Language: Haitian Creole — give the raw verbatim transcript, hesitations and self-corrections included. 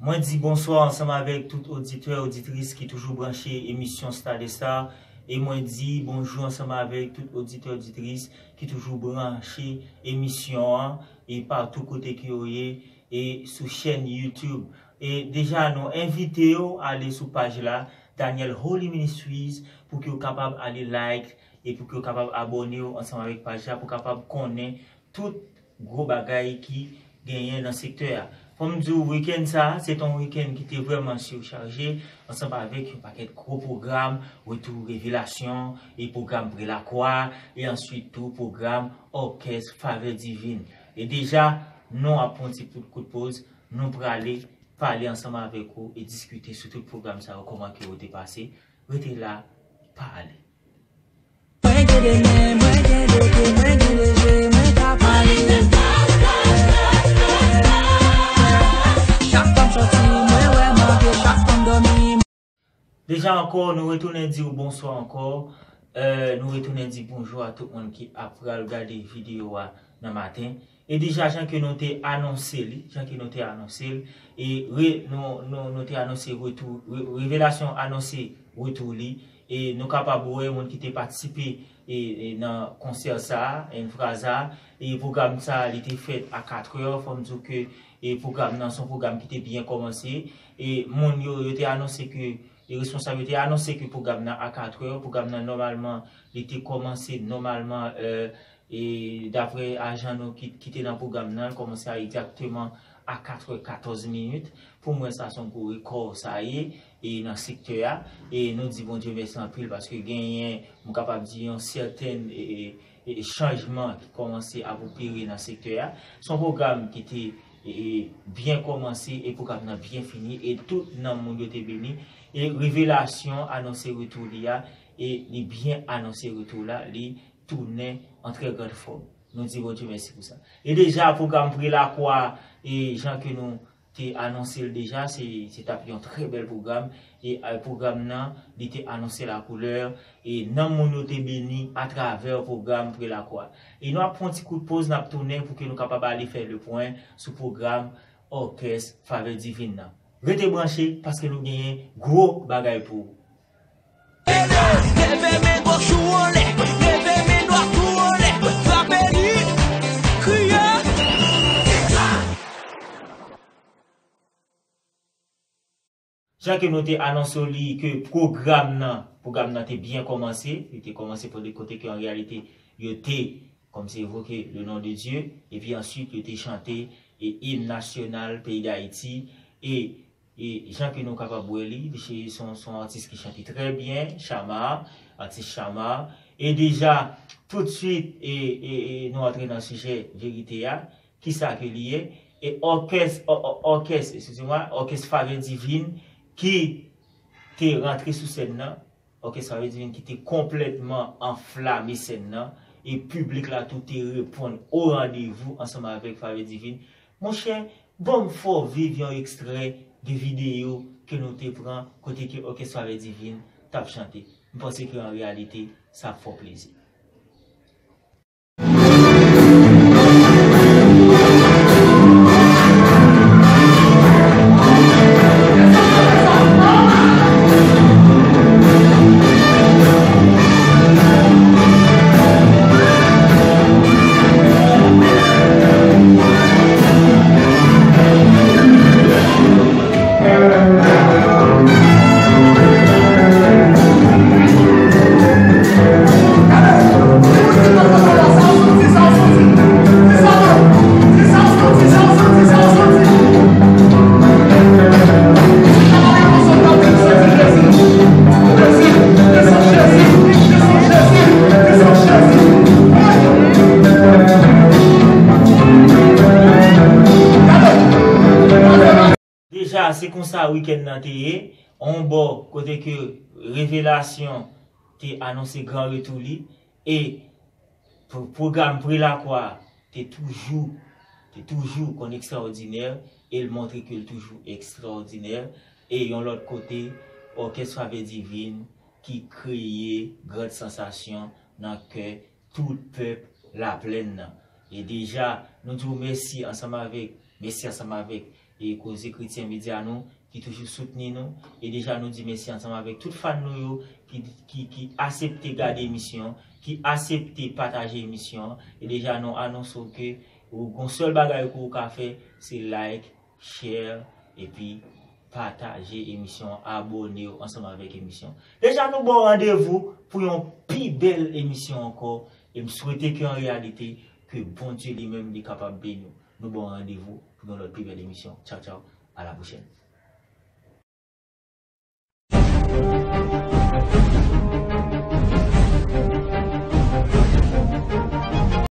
Mwen di bonswa ansanm avèk tout oditè, oditris ki toujou branche emisyon Star des Stars. E mwen di bonjou ansanm avèk tout oditè, oditris ki toujou branche emisyon an e patou kote ke yo ye e sou chèn YouTube. E deja nou envite yo ale sou paj la, Daniel Holy Ministries, pou ke yo kapab ale like e pou ke yo kapab abòne yo ansanm avèk paj la pou kapab konnen tout gwo bagay ki genyen nan sektè a. Fò m di w, wikenn sa a, se te yon wikenn ki te vrèman sichaje, ansanm avèk yon pakèt gwo pwogram, retou revelasyon, e pwogram Prelakwa, e answit tou pwogram Òkès Favè Divin. E deja, nou ap pran yon ti kout, kout poz, nou prale pale ansanm avèk ou e diskite sou tout pwogram sa yo, kòman ke yo te pase. Rete la, pa ale. Mwen gen de men, mwen gen de pye, mwen gen de je, mwen ka pale. Chak fwa m sòti, mwen wè manje, chak fwa m dòmi. Deja ankò, nou retounen di w bonswa ankò. Eh, nou retounen di bonjou a tout moun ki ap pral gade videyo a nan maten. E deja, jan ke nou te anonse li, jan ke nou te anonse l, e re, nou, nou, nou te anonse retou, re, revelasyon anonse retou li, e nou kapab wè moun ki te patisipe e, e nan konsè sa a, enfraza, e pwogram sa a, li te fèt a katrè, fò m di w ke e pwogram nan se yon pwogram ki te byen kòmanse, e moun yo, yo te anonse ke, e responsab yo te anonse ke pwogram nan a katrè, pwogram nan nòmalman, li te kòmanse nòmalman, eh, E daprè ajan nou ki, ki te nan pwogram nan, l kòmanse a egzakteman a katrè katòz minit. Pou mwen, sa se yon gwo rekò sa ye, e nan sektè a. E nou di Bondye mèsi anpil paske genyen, m kapab di, yon sèten, e, e, e, chanjman ki kòmanse ap opere nan sektè a. Se yon pwogram ki te, e, e, byen kòmanse e pwogram nan byen fini e tout nanm moun yo te beni. E revelasyon anonse retou li a, e li byen anonse retou la, li tounen an trè grand fòm. Nou di Bondye mèsi pou sa. E deja, pwogram Prelakwa, e jan ke nou te anonse l deja, se, se t ap yon trè bèl pwogram. E, e pwogram nan, li te anonse lakoulè, e nanm moun yo te beni atravè pwogram Prelakwa. E nou ap pran yon ti kout poz, n ap tounen pou ke nou kapab ale fè le pwen sou pwogram Òkès Favè Divin nan. Rete branche, paske nou genyen gwo bagay pou ou. Leve men goch ou anlè, leve men dwat ou anlè, frape li, kriye. Jan ke nou te anonse w li ke pwogram nan, pwogram nan te byen kòmanse, li te kòmanse pou de kote ke an reyalite yo te, kòmsi evoke le nom de Dieu, epi answit yo te chante e im nasyonal peyi Dayiti, e E jan ke nou kapab wè li, li se, se yon, se yon atis ki chante trè byen, Chama, atis Chama. E deja, toutswit, e, e, e nou antre nan sijè verite a, kisa ke li ye? E òkès, ò-, ò-, òkès, eskize mwa, òkès Favè Divin ki te rantre sou sèn nan, Òkès Favè Divin ki te konplètman anflame sèn nan, e piblik la tou te reponn o randevou ansanm avèk Favè Divin. Monchè, ban m fè w viv yon ekstrè de videyo ke nou te pran kote ke Òkès Favè Divin t ap chante. M panse ke an reyalite, sa ap fè w plezi. Deja, se konsa wikenn nan te ye. On bò, kote ke Revelasyon te anonse gran retou li, e pwo-, pwogram Prelakwa te toujou, te toujou konn ekstraòdinè, e l montre ke l toujou ekstraòdinè, e yon lòt kote, Òkès Favè Divin ki kreye gran sansasyon nan kè tout pèp Laplèn nan. E deja, nou di w mèsi ansanm avèk, mèsi ansanm avèk e Koze Kretyen Medya nou ki toujou soutni nou. E deja nou di mèsi ansanm avèk tout fan nou yo ki, ki, ki asepte gade emisyon, ki asepte pataje emisyon. E deja nou anonse w ke ou gon sèl bagay ke w ka fè, se like, share, epi pataje emisyon, abòne w ansanm avèk emisyon. Deja nou ba w randevou pou yon pi bèl emisyon ankò. E m swete ke an reyalite, ke Bondye li menm li kapab beni w. Nou ba w randevou pou yon lòt pi bèl emisyon. Tchaw, tchaw. A la pwochèn.